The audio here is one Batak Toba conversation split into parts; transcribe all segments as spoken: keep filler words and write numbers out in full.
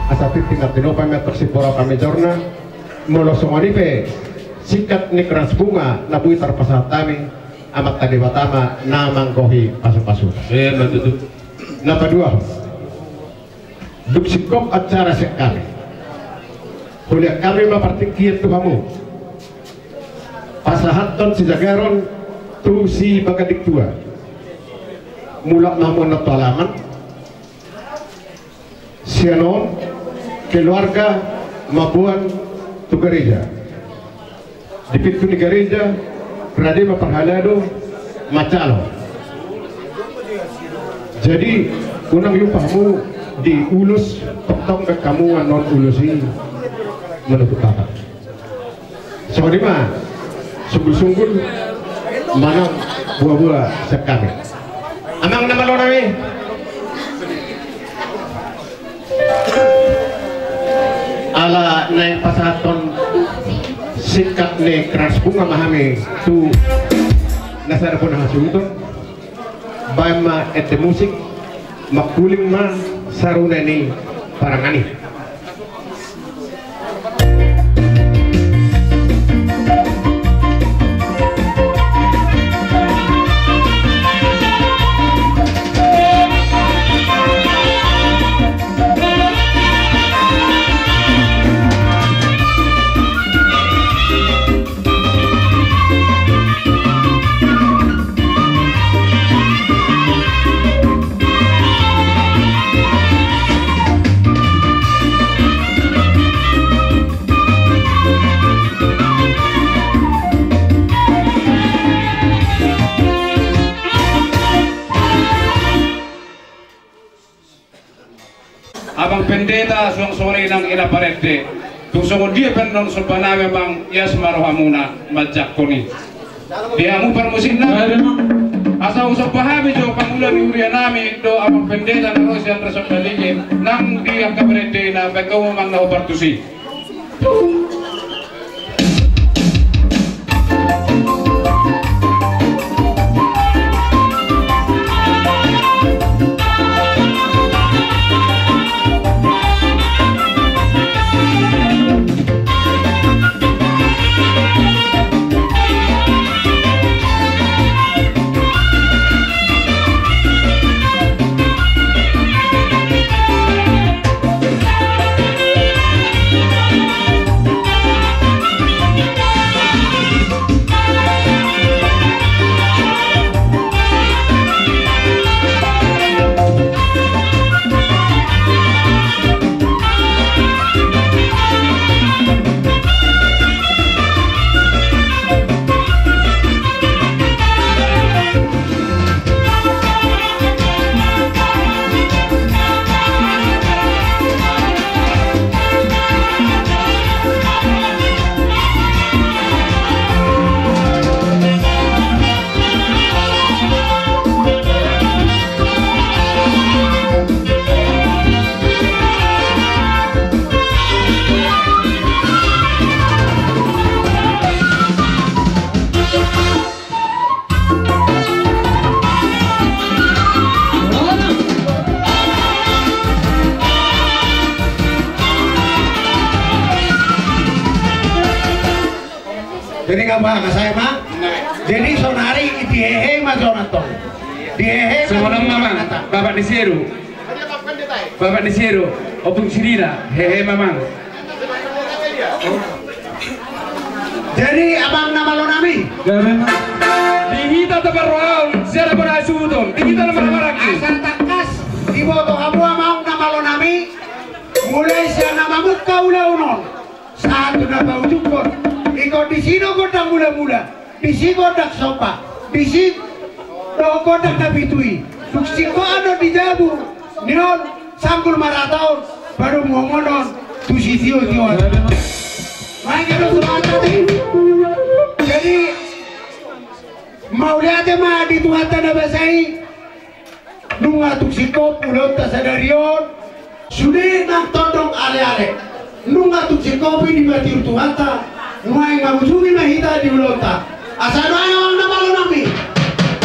Asa tinggal tinopa metok si pora pamejorna. Molo songon i pe singkat ni keras bunga na boi tarpasahat hami, Amanta Debata ma na manggohi pasupasu. Eh, betul. Na paduahon, dung singkop acara sian hami, huliat hami ma partingkian tu hamu, pasahathon sijagaron tu si Baganding Tua. Mulak ma hamu annon tu alaman. Sian on keluarga mamboan tu gareja. Di pintu ni gareja rade ma parhalado manjalo. Jadi unang lupa hamu di ulos, tongtong baen hamu annon ulos i manutup papan. Songon i ma, sunggul-sunggul manang buha-buha sian hami. Amang na malo nami. Ala naeng pasahathon singkat ni keras bunga ma hami tu na sada bona hasuhuton. Baen ma ende musik, mangkuling ma sarune ni parangan i. Abang Pendeta, suang songon i nang Ina Parende. Tung songon dia pe annon somba nami, Amang, ias ma rohamuna manjangkon i. Di hamu parmusikna, asa husomba hami jo pangula ni huria nami dohot Abang Pendeta na ro sian Resort Balikin, nang di angka parendena, baen hamu, Amang, na hombar tusi. Jadi nggak apa, nggak saya, Mak. Jadi saudari di hehe ma jonatong. Di hehe ma jonatong. Bapak di situ. Bapak ni siero, Ompung Sidina, hehe, Amang. Jadi, Amang na malo nami. Di hita taparrohahon, sian na bona hasuhuton, di hita na marhahamaranggi. Asa tangkas diboto hamu, Amang na malo nami, mulai sian na mamungka ulaon on. Sahat tu na paujunghon, ingkon disi do gondang mulamula, disi gondang somba, disi do gondang na pitu i. Dung singkop annon di jabu ni on, sanggul marhata on, padomuhon on tu sitiotio. Baik, ado tu hata i. Jadi, mauliate ma di Tuhanta na basa i. Nunga tung singkop ulaonta sadari on, sude nang tondong aleale. Nunga tung singkop i dipatiur Tuhanta, nuaeng mangujungi ma hita di ulaonta. Asa nuaeng, Amang na malo nami,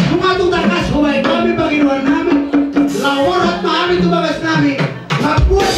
nunga tung tangkas hubaen hami pangidoan nami, laho borhat ma hami tu bagas nami, mamboan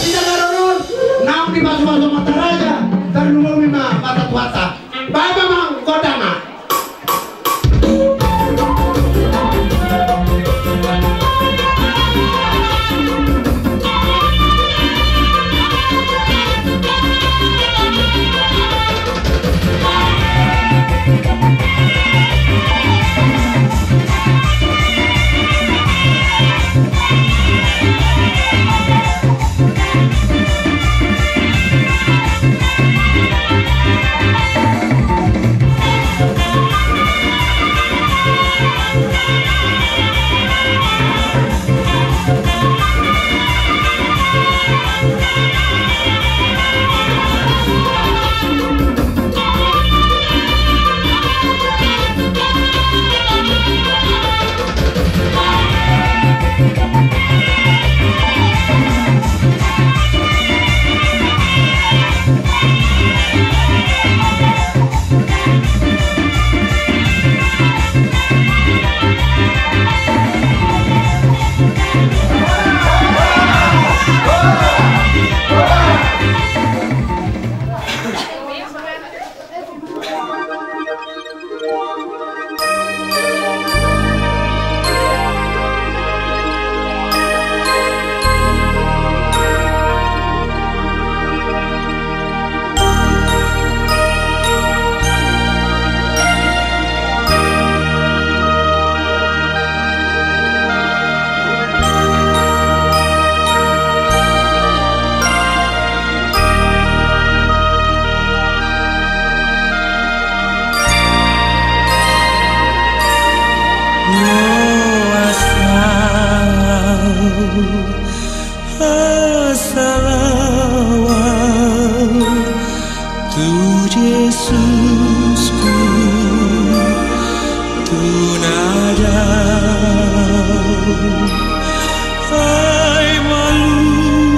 Ai malum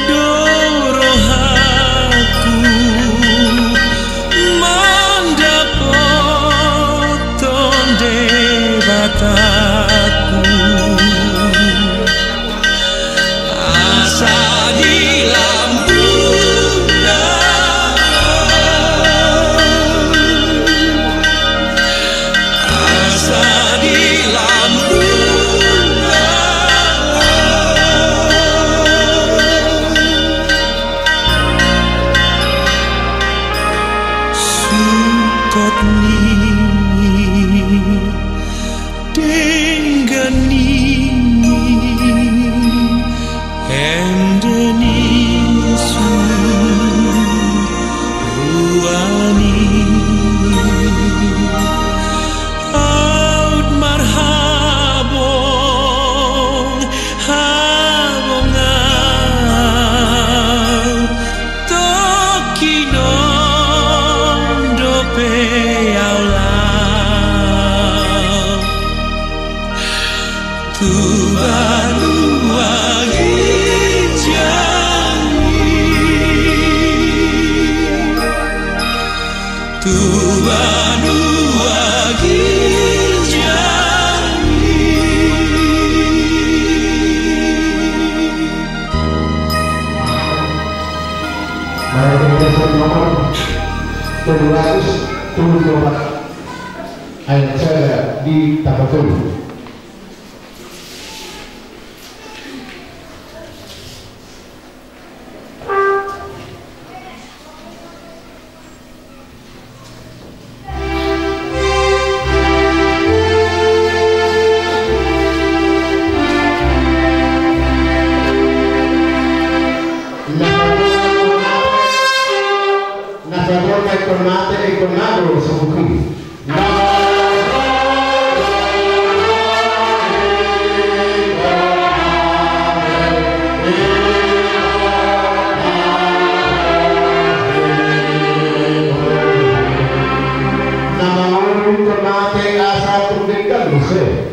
do rohangku mandapothon Debatangku. Asa di lambungna, asa di lambungna. Sungkot ni denggan ni ende ni suruan i. Aut marhabong habong au, tongkin on dope au laho tu banua ginjang i. Tu banua ginjang i. Marende Misa nomor tujuh ratus tujuh puluh empat, ayat sada di Tapatolu. Na sadongan ingkon mate, ingkon na do so bukti. Na mangolu ingkon mate asa tung denggan muse.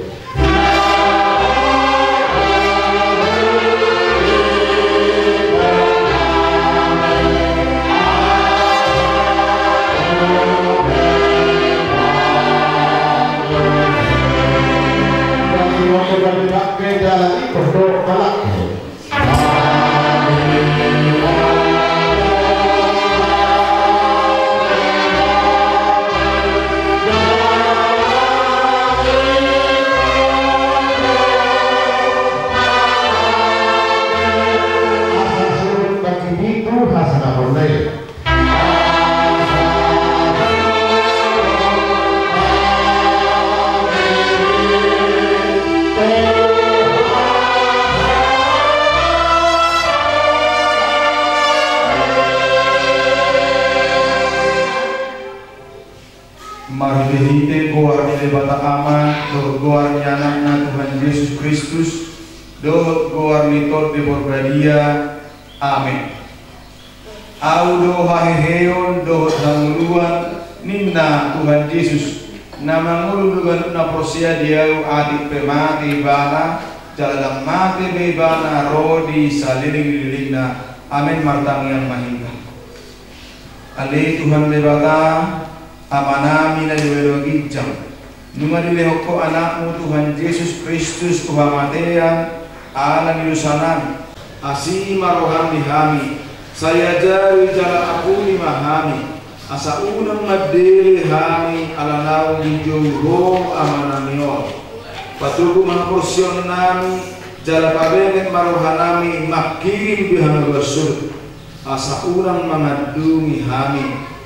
Marhitehite goar ni Debata Ama, dohot goar ni Anakna Tuhan Jesus Kristus, dohot goar ni Tondi Porbadia. Amen. Ahu do haheheon dohot hangoluan, ninna Tuhan Jesus, na mangolu do ganup na porsea di Ahu, atik pe mate ibana, jala ndang mate be ibana ro di saleleng-lelengna. Amen. Martangiang ma hita. Ale Tuhan Debata, Amanami na di banua ginjang, nunga dilehon Ho Anakmu Tuhan Jesus Kristus tu hamatean ala ni dosanami. Asi ma roham di hami, sai ajari jala ampuni ma hami, asa unang mandele hami ala naung dijou Ho Amanami on. Patogu ma haporseaonnami, jala pabenget ma rohanami mangkirim di hami basuh, asa unang mangandungi hami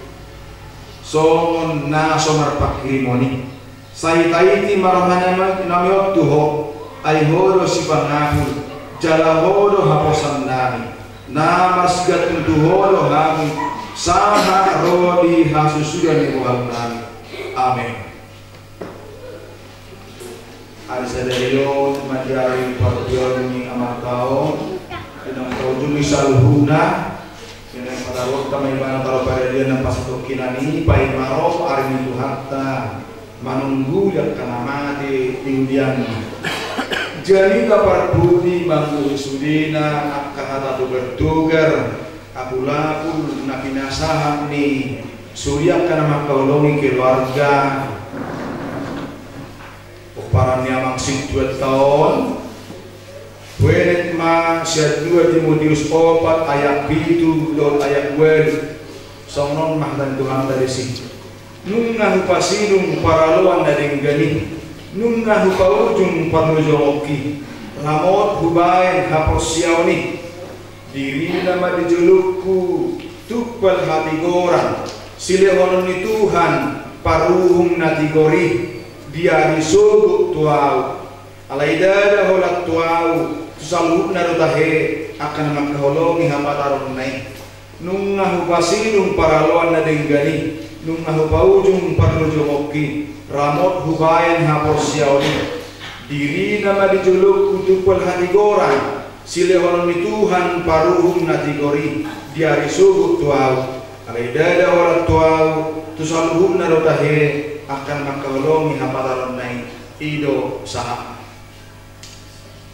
songon na so marpangkirimon i. Sai taiti ma rohanami on tu Ho, ai Ho do sipangapul, jala Ho do haposannami. Na marsigantung tu Ho do hami, sahat ro di hasusuda ni rohanami. Amen. Ari sadari on ma di ari parbuaon ni amanta on, di na taujungi saluhutna, di na pataruhon ma ibana tu paradian na pasahat tu hita i, paima ro ari ni Tuhanta, manungguli angka na mate di udianna. Ganita parpudi manggohi sudena angka hata togar-togar, apul-apul na pinasahat ni sude angka na mangkaholongi keluarga. Pomparan ni amang sintua on. Huenet ma sian dua Timoteus opat ayat pitu dohot ayat ualu. Songon on ma hata ni Tuhanta disi. Nunga hupasidung paraloan na denggan i, nunga hupaujung parlojongonki, ramot hubaen haporseaon i. Dirina ma di jolongku tumpal hatigoran, silehonon ni Tuhan paruhum na tigor i, di ari sogot tu ahu. Alai ndada holan tu ahu, tu saluhutna do tahe angka na mangkaholongi hapataronna i. Nunga hupasidung paraloan na denggan i, nunga hupaujung parlojongonki, ramot hubaen haporseaon i. Dirina ma di jolongku tumpal hatigoran, silehonon ni Tuhan paruhum na tigor i, di ari sogot tu ahu. Alai ndada holan tu ahu, tu saluhutna do tahe angka na mangkaholongi hapataronna i. I do sahat.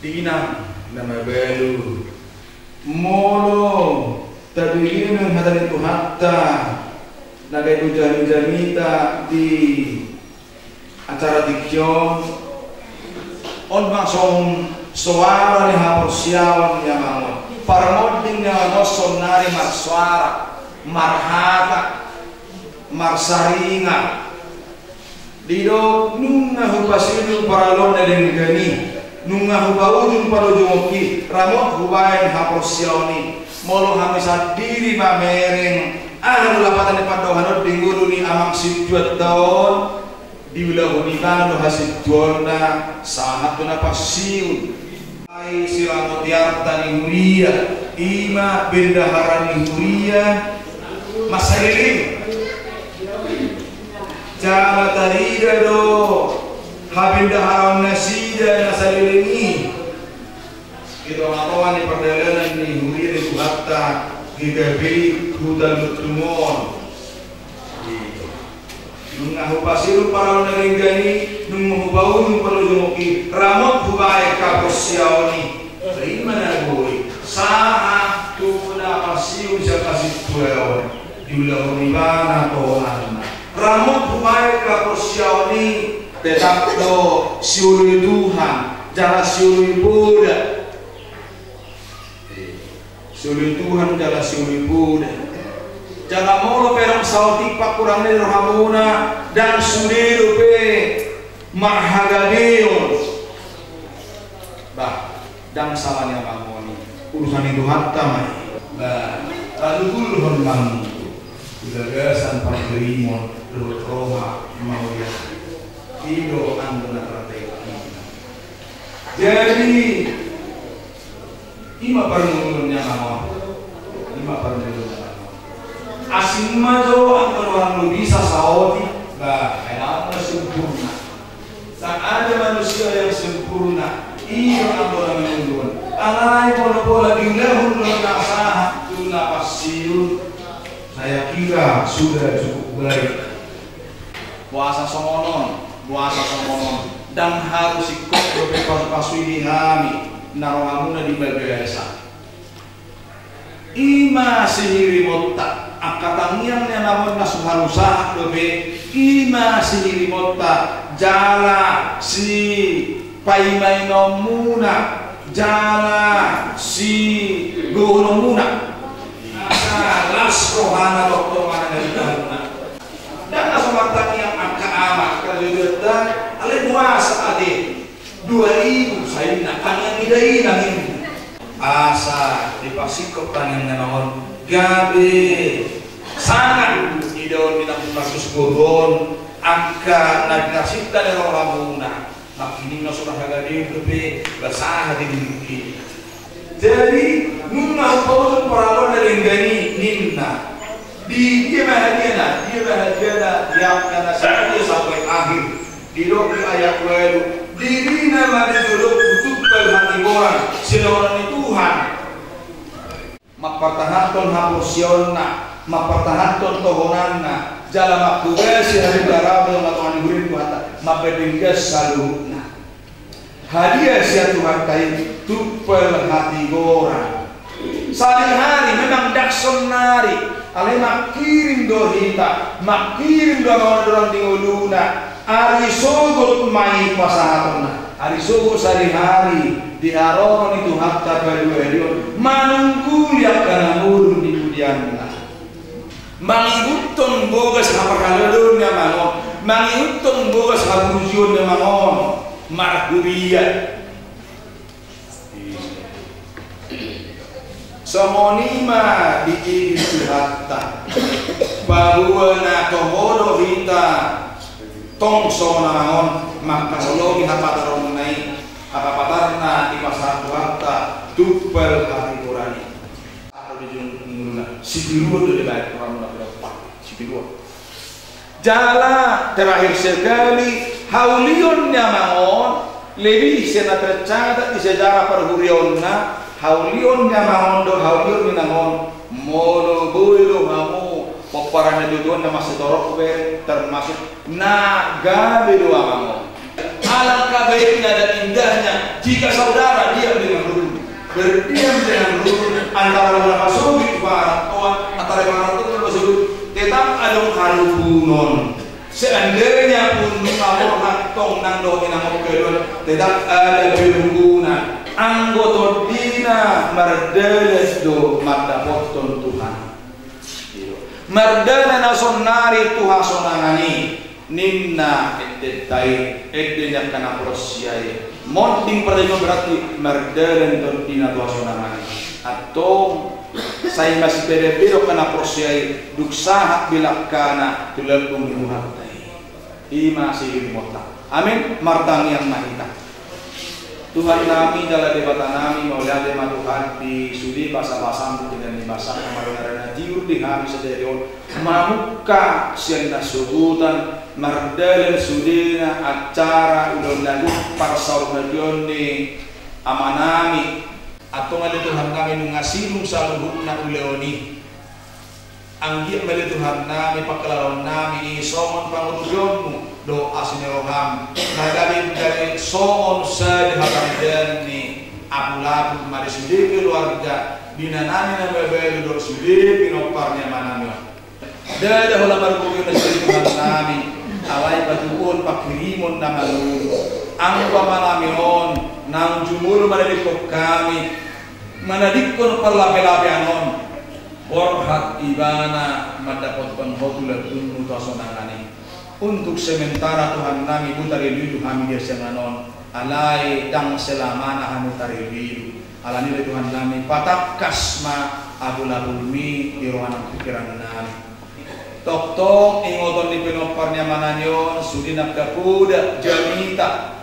Di inang na mabalu. Molo taberengeng hata ni Tuhanta na gabe hujami-jamita di acara tingki on, on ma songon soara ni haporseaon ni amang on. Parmonding ni amang on saonnari marsoara, marhata, marsaringar. Didok nunga hupasidung paraloan na denggan i, nunga hupaujung parlojongonki, ramot hubaen haporseaon i. Molo hami sandiri mamereng, aha do lapatan ni pandohan on di ngolu ni amang sintuanta on, diulahon ibana do hasintuaonna, sahat do na pensiun. Ai siramoti arta ni huria, i ma bendahara ni huria, mansai leleng. Jala tarida do habendaharaon nasida na saleleng i. Di tonga-tonga ni pardalanan ni huria ni Tuhanta GKPI Huta Lontung on. Nunga hupasidung paraloan na denggan i, nunga hupaujung parlojongonki, ramot hubaen haporseaon i. Ima na boi, sahat tu na pensiun sian hasintuaon, diulahon ibana tohonanna. Ramot hubaen haporseaon i, tetap do sioloi Tuhan jala sioloi poda. Sioloi Tuhan jala sioloi poda. Jala molo pe adong saotik pangkurangna di rohamuna, ndang sude dope marhagabeon. Bah, ndang sala ni amang on i. Urusan ni Tuhanta ma i. Bah, tarungkilhon ma muse di bagasan pardirimon dohot roha mauliate. I do anggo na tarbaen. Jadi, ima parngoluon ni amang on. Ima parngoluon ni amang on. Asing ma jo anggo na marlobi sasaotik, bah, ai ndang sempurna. Tak ada manusia yang sempurna. Ima anggo na marngoluon. Alai pola-pola diulahon do na sahat tu na pensiun. Saya kira sudah cukup baik. Boasa songon on, boasa songon on. Ndang harus ingkon dope pasu-pasui di hami na rohamuna di bagasan. Ima sihirimonta, angka tangiang ni amang on na so halusahat dope, ima sihirimonta, jala sipaimainonmuna, jala sigohononmuna. Asa las rohana dohot tongana na di tauna. Ndang na so martangiang angka ama, angka dua-duanta, alai boasa ate. Dua ribu sainna, tangiang ni dainang i. Asa dipasingkop tangiang ni amang on. Gabe sanga idaon ni nampuna marsusur on, angka na pinasinta ni rohamuna. Mangkining na so marhagabeon dope, bah, sahat di tingki. Jadi, nunga hupaujung paraloan na denggan i ninna. Di dia ma hadiana, dia ma hadiana, di angka na sadia sampai akhir. Didok di ayat ualu, dirina ma di jolongku tumpal hatigoran, silehonon ni Tuhan. Mampartahanhon haporseaonna, mampartahanhon tohonanna, jala manghobasi habibaran di tonga-tonga ni huria ni Tuhanta, mambahen denggan saluhutna. Hadiah sian Tuhanta i tumpal hatigoran. Sadihari memang ndang saonnari, alai mangkirim do hita, mangkirim do amang on dohot di ngoluna. Ari sogot ma i pasahatonna. Ari sogot sadihari di haroro ni Tuhanta paduahalion manungguli angka na ngolu di pudianna. Mangihuthon bogas haparhalado ni amang on, mangihuthon bogas habujuon ni amang on, marhuria. Songon i ma diihuthon Tuhanta. Paboa na toho do hita tong songon amang on mangkaholongi hapataronna i, hapatarna dipasahat Tuhanta tumpal hatigoran i. Aha do di ujung ngoluna? Sitiruon do dibaen tu rambu na pinoppa. Sitiruon. Jala terakhir sekali, haulion ni amang on, lebih sian na tercatat di sejarah parhuriaonna, haulion ni amang on dohot haulion ni inang on, molo boi do hamu pomparan ni tuatua na masitorop be, termasuk na gabe do amang on. Alangkah baiknya dan indahnya jika saudara diam dengan rukun. Berdiam dengan rukun antara na pasogit dohot na parantoan, antara parantoan dohot na pasogit. Tetap adong harukunon. Seandainya pun nunga borhat tong nang dohot inang on keduan, tetap ada kerukunan. Anggo tondina mardalan do mandapothon Tuhan. Mardalan na saonnari tu hasonangan i, ninna endenta i, ende ni angka na porsea i. Monding pardalan i berarti mardalan tondina tu hasonangan i. Antong, sai masipede-pede do angka na porsea i, dung sahat be langkana tu lambung ni Tuhanta i. I ma sihaliluhonta. Amin. Martangiang ma hita. Tuhan nami, jala Debata nami, mauliate ma Tuhan di sude basabasa, di na nibasaM na marnada na tiur di hami sadari on, mamungka sian na sogot mardalan sudena acara ulaon na gok parsaurmatuaon ni ama nami. Antong ale Tuhan nami, nunga sidung saluhutna ulaon i. Anggiat ma ale Tuhan nami, pangkalaon nami i songon pangurusonMu dohot asi ni rohaM, na gabe gabe songon sada hataridaan ni apulapul ma di sude keluarga, di inanami na mabalu dohot sude pinompar ni amanami on. Ndada holan margogo na sude Tuhan nami, alai patuduhon pangkirimon na malua. Anggo amanami on naung jumolo manadingkon hami, manadingkon parlapelapean on. Borhat ibana mandapothon Ho tu lambungMu tu hasonangan i. Untuk sementara Tuhan nami, boi tariluilu hami di siangan on, alai ndang selamana hami tariluilu. Alani i ale Tuhan nami, patangkas ma apulapulMi di roha nang pingkiran nami. Tongtong ingoton ni pinompar ni amanami on sude na angka poda jamita,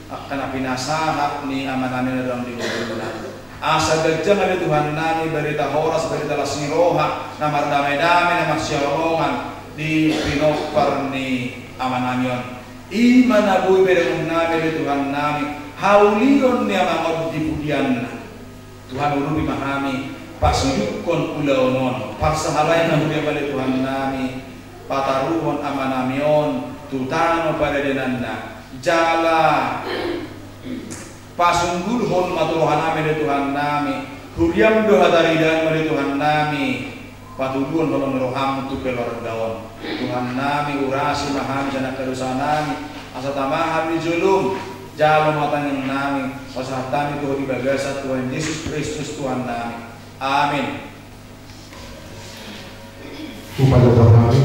angka na pinasahat ni amanami na adong di ngoluna. Asa ganjang ale Tuhan nami barita horas, barita las ni roha, na mardamedame, na marsihaholongan di pinompar ni amanami on. I ma na boi berengon nami ale Tuhan nami, haulion ni amang on di pudianna. Tuhan, urupi ma hami, pasudukkon ulaon on, parsahalai na huria ma ale Tuhan nami, pataruhon amanami on tu tano padalananna, jala pasunggulhon ma tu rohanami ale Tuhan nami, huriaM dohot hataridaanMu ale Tuhan nami, patuduhon holong ni rohaM tu keluarga on. Tuhan nami, urasi ma hami sian angka dosa nami, asa tama hami di joloM, jalo ma tangiang nami, pasahat hami tu Ho di bagasan Tuhan Jesus Kristus Tuhan nami. Amin. Hupasahat hami.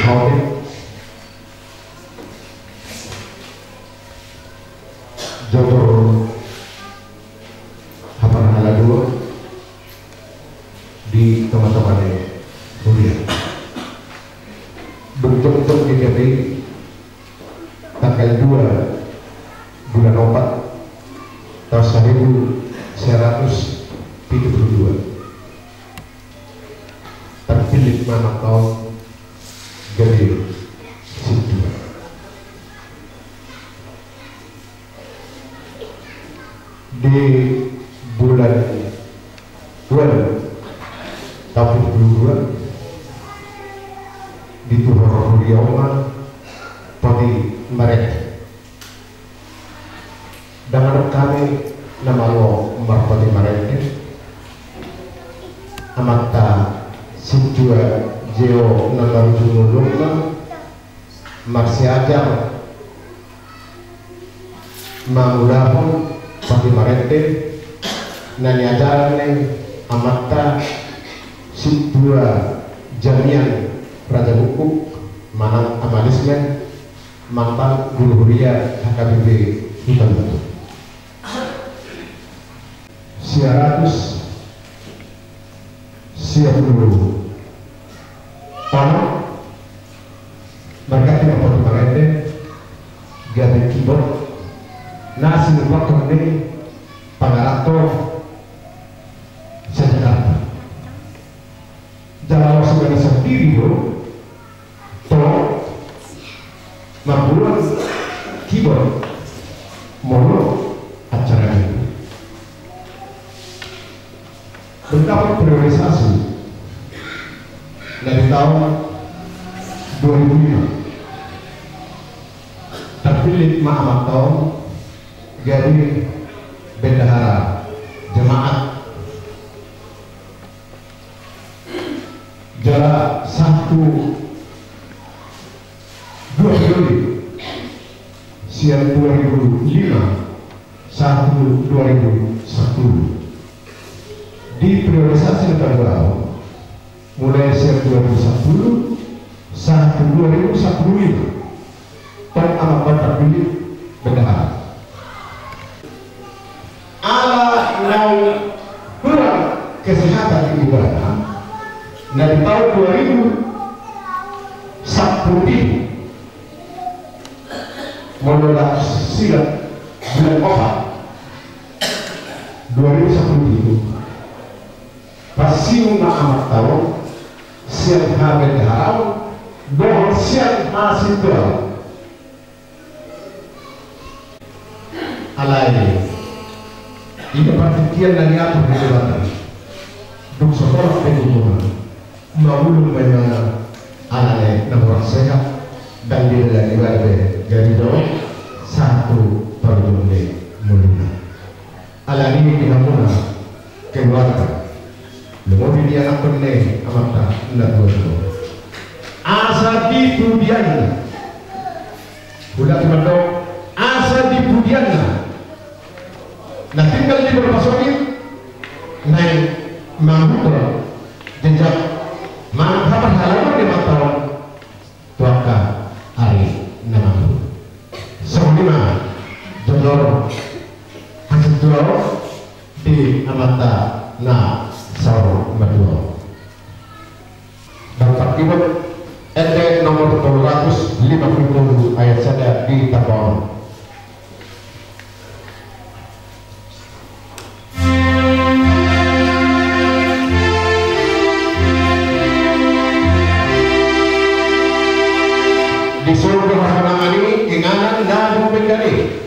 Amin. Jotjot haparhalado di teman-teman huria. Bentuk-bentuk di K P I tanggal dua bulan opat tahun seribu sembilan ratus tujuh puluh dua. Terpilih ma nang gabe sintua. Di bulan dua tahun dua ribu dua puluh dua, di tuhor huria on ma poti mereka. Dang adong hami na malo marpoti marende, amanta sintua Jeo na marujung ujungna, marsiajar mangulahon poti marende na niajaran ni amanta sintua Jamian Raja Bukbuk manang Ama Lismen, mantan guru huria H K B P Huta Lumban. Sia ratus sia pulu onom, marganti ma poti marende gabe kibor na sinumpakhon ni pangaranto se-Jakarta. Jala laos ibana sandiri do tong mambuat kibor molo acara Minggu. Mendapot priorisasi na di taon dua ribu lima, terpilih ma amanta on gabe bendahara jemaat. Jala sahat tu dua periode, sian dua ribu lima sahat tu dua ribu sepuluh. Di priorisasi na paduahon, mulai sian dua ribu sepuluh sahat tu dua ribu sepuluh lima, tong amanta on terpilih bendahara. Ala naung kurang kesehatan ibana, na di taon dua ribu sepuluh, molo na silap bulan opat dua ribu sepuluh, parsinggung ma amanta on sian habendaharaon dohot sian hasintuaon. Alai i do partingkian na niatur ni Debata. Dung so tolap pe gumuna, mangulung ma ibana, alani na murah sehat, dang didalani ibana be gabe dong sahat tu parujung ni ngoluna. Alani i di hamuna keluarga, lumobi di anakkon ni amanta na dua on, asa di pudianna, hulat mandok, asa di pudianna na tinggal di Borbasogit, naeng manguhon jejak manang haparhalado ni amanta on tu angka ari na mangihut. Songon i ma jojor hasintuaon di amanta na saur matua on. Dapot kibot ende nomor tolu ratus lima puluh tolu ayat sada di tamba on. Di son do hasonangan i, inganan na dumenggan i.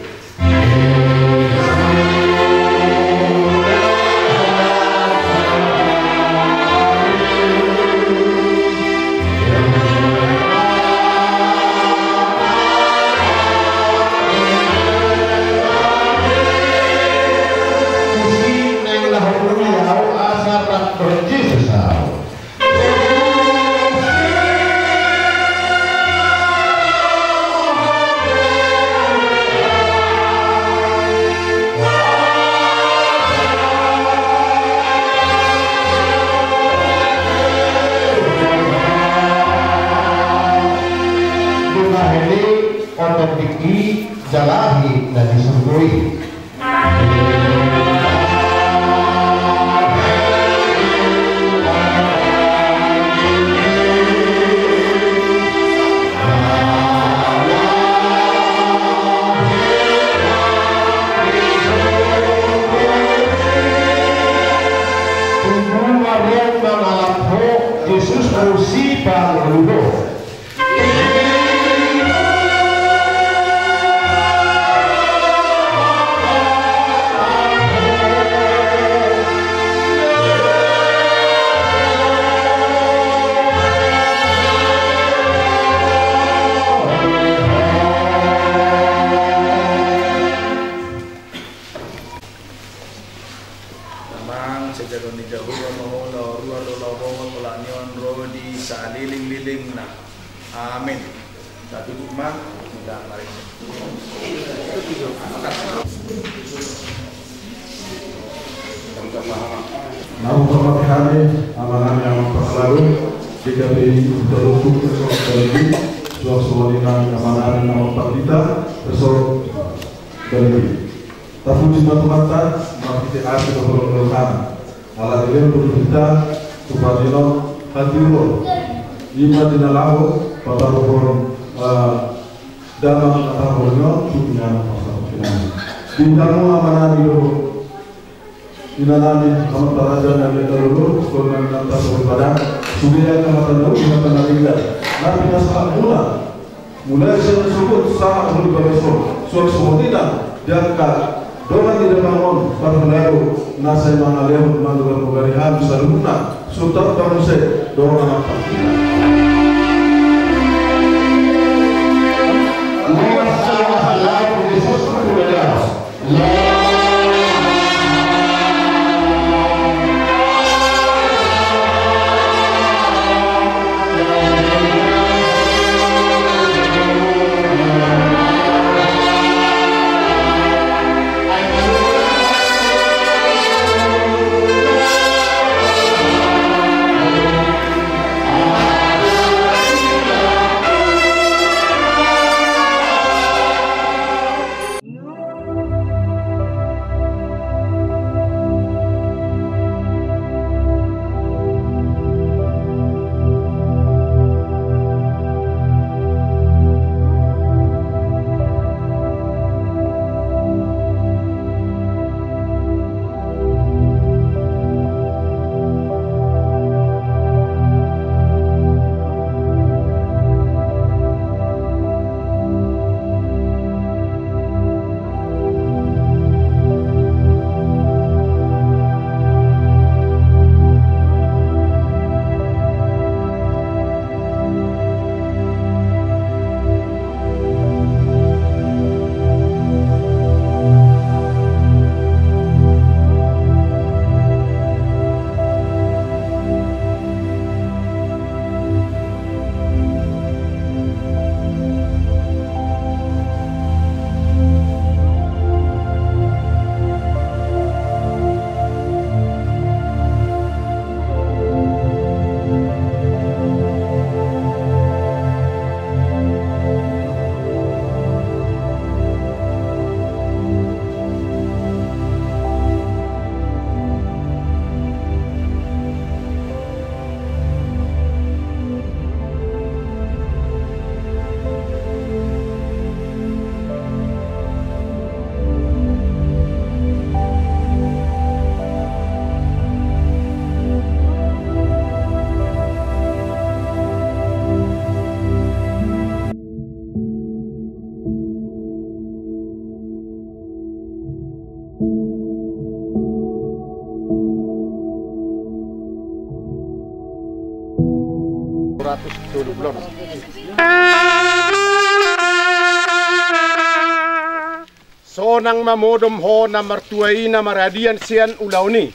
Tusi naeng laho muli ahu asa rap dohot Jesus ahu. Dibahen i oto tingki jala ahu na di surgo i. Tubu ma roham mangalap Ho, Jesus ma sipangolu Ho. Jahowa ma ho na ruar do laho bongot, olat ni on ro di salelenglelengna. Amen. Tatutup ma. Kita mari. Na hupamate hami Amanami Amanta Parhalado, D K P I Huta Lontung, Resort Dalangi, suang songon i nang Amanami Amanta Parhalado, Resort Dalangi. Tapuji ma Tuhanta, marhite asi dohot rohana. Ala dilehon do tu hita, tu parjolo hatiuron. I ma di na laho pataruhon, eh, damang na tarhon on tu inganan pasal kinani. Di hamu amanami dohot inanami, amanta raja na di atas lolo, songon na di atas lolo pada, sude angka hata na uli, hata na denggan, na pinasahat muna. Mulai sian sogot sahat tu bagas on, suang songon i nang di angka dongan ni damang on parhalado na sai mangalehon mandogar hami saluhutna, suang tamba muse dohot anak. Sonang ma modom ho na martua i na maradian sian ulaon i.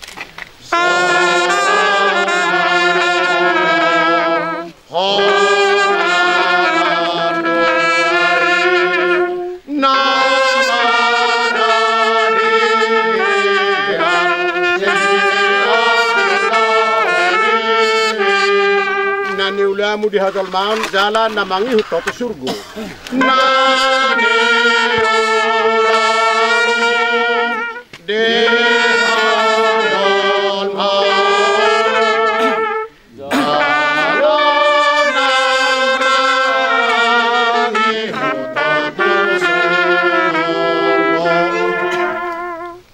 Na niulamu di hajolmaon jala na mangihut ho tu surgo. Na niulamu di hajolmaon.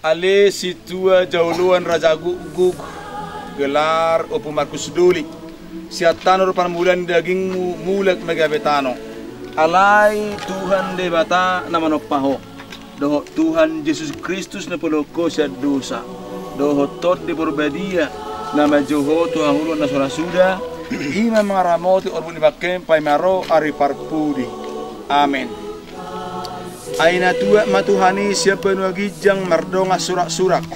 Ale sintua jaoloan Raja Gukguk, gelar Ompu Markus Doli, sian tano do parmulaan ni dagingmu, mulak ma gabe tano. Alai Tuhan Debata na manompa ho, dohot Tuhan Jesus Kristus na paluahon ho sian dosa, dohot Tondi Porbadia na manjou ho tu hangoluan na so ra suda, i ma mangaramoti orbuk ni bangkem paima ro ari parpudi. Amen. Ai na tuat ma Tuhan i sian banua ginjang mardongan suraksurak.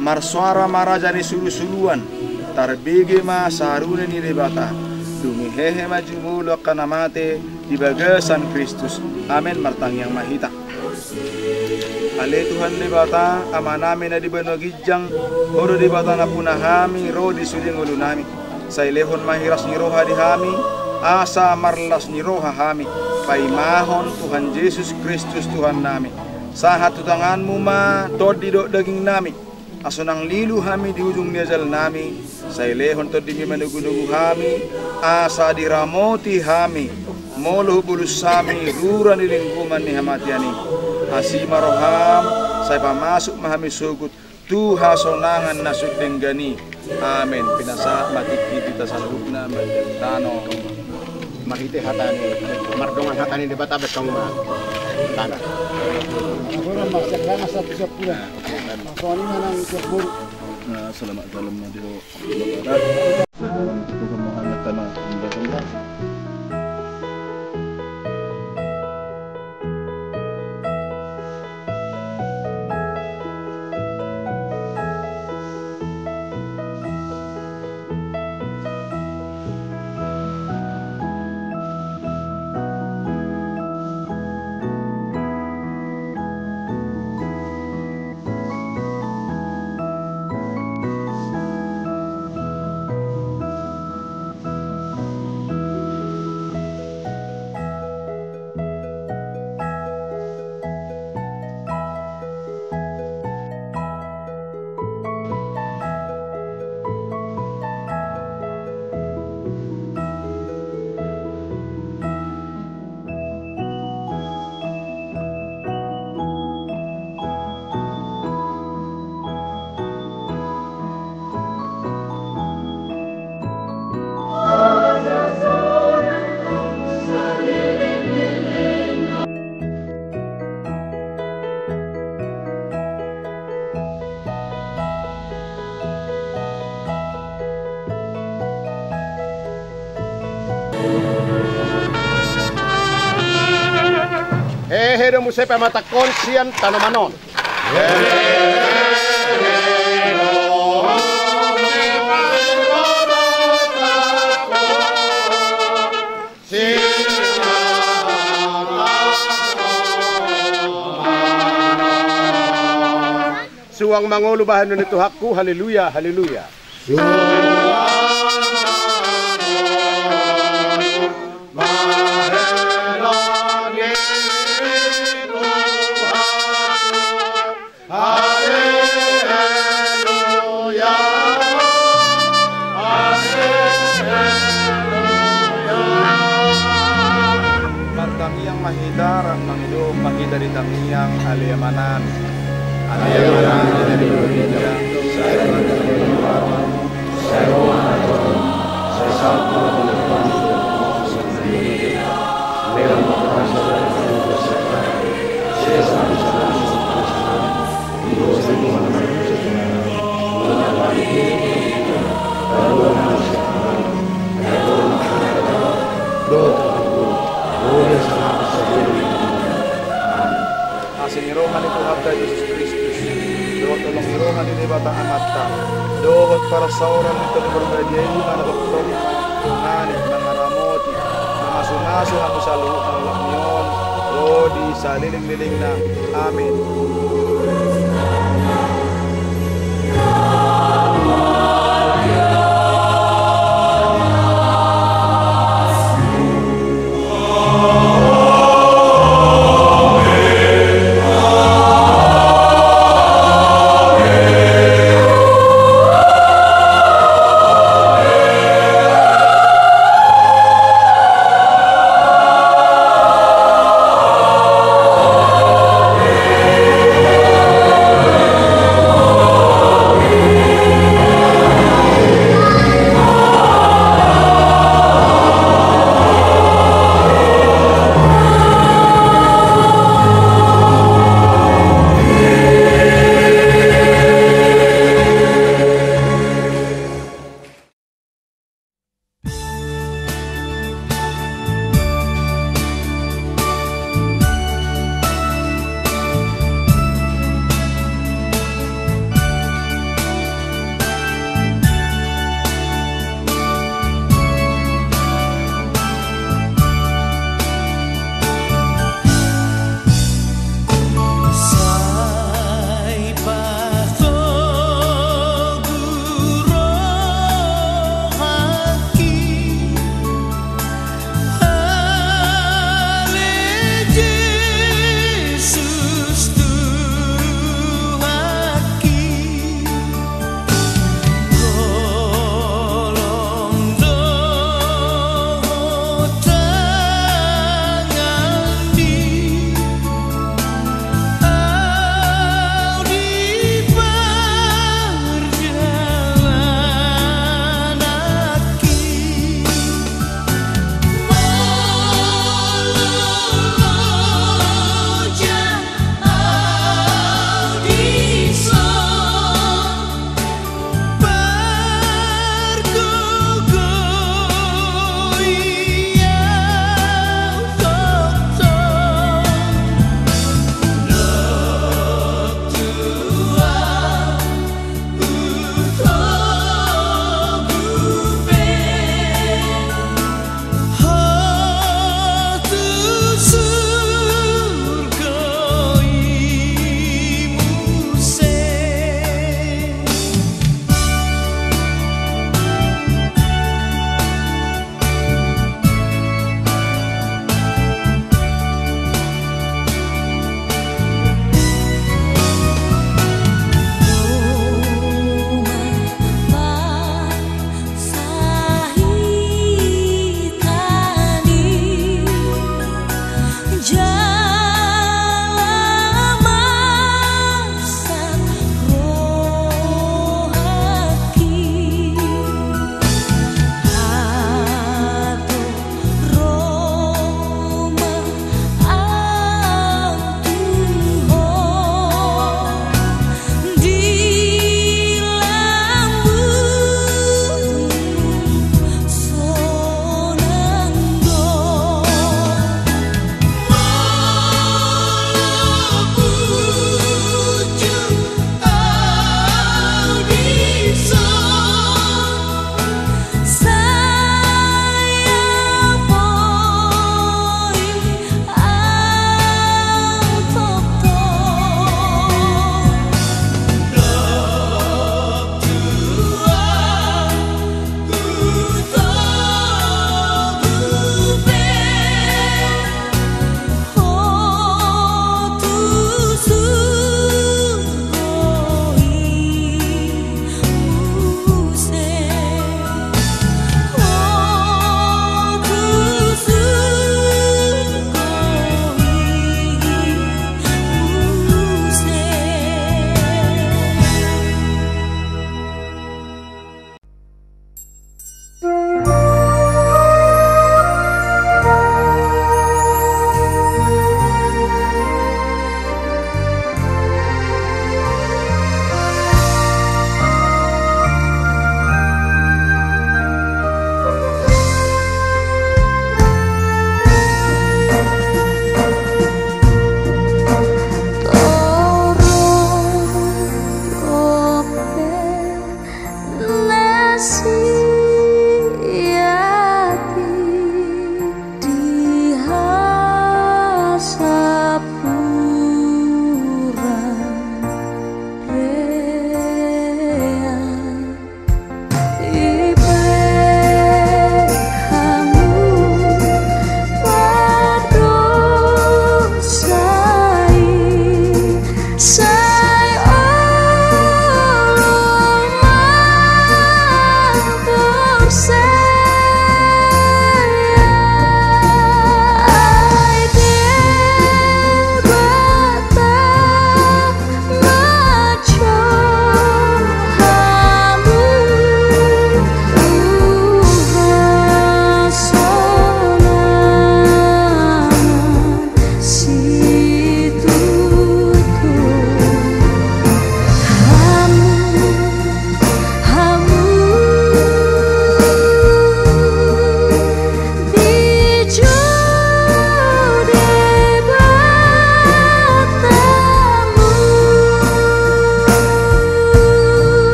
Marsoara ma raja ni sulusuluan, tarbege ma sarune ni Debata, dung i hehe ma jumolo angka na mate di bagasan Kristus. Amen. Martangiang ma hita. Ale Tuhan Debata, Amanami na di banua ginjang, Ho do Debata nampuna hami ro di sude ngolunami. Sai lehon ma hiras ni roha di hami, asa marlas ni roha hami, paimahon Tuhan Jesus Kristus Tuhannami. Sahat tu tanganMu ma tondi dohot dagingnami, asa unang lilu hami di ujung ni ajalnami. Sai lehon TondiMi manogunogu hami, asa diramoti hami, molo hubolus hami rura ni linggoman ni hamatean i. Asi ma rohaM, sai pamasuk ma hami sogot tu hasonangan na sun denggan i. Amen. Pinasahat ma tingki di hita saluhutna manjadi tano. Marhite hata ni, mardongan hata ni Debata, bentong ma tano. Amen. Nah, selamat malam, Nadio. Hehe do muse pamatangkon sian tanoman on. Suang mangolu bahen ni Tuhanku, haleluya, haleluya. Martangiang ma hita, rap mangido ma hita di tangiang. Ale Amanami. Ale Amanami na di banua ginjang. Asi ni roha ni Tuhanta Jesus Kristus, dohot holong ni roha ni Debata Amanta, dohot parsaoran ni Tondi Porbadia i manongtong ma nang mangaramoti, mamasumasu hamu saluhutna olat ni on ro di salelenglelengna. Amen.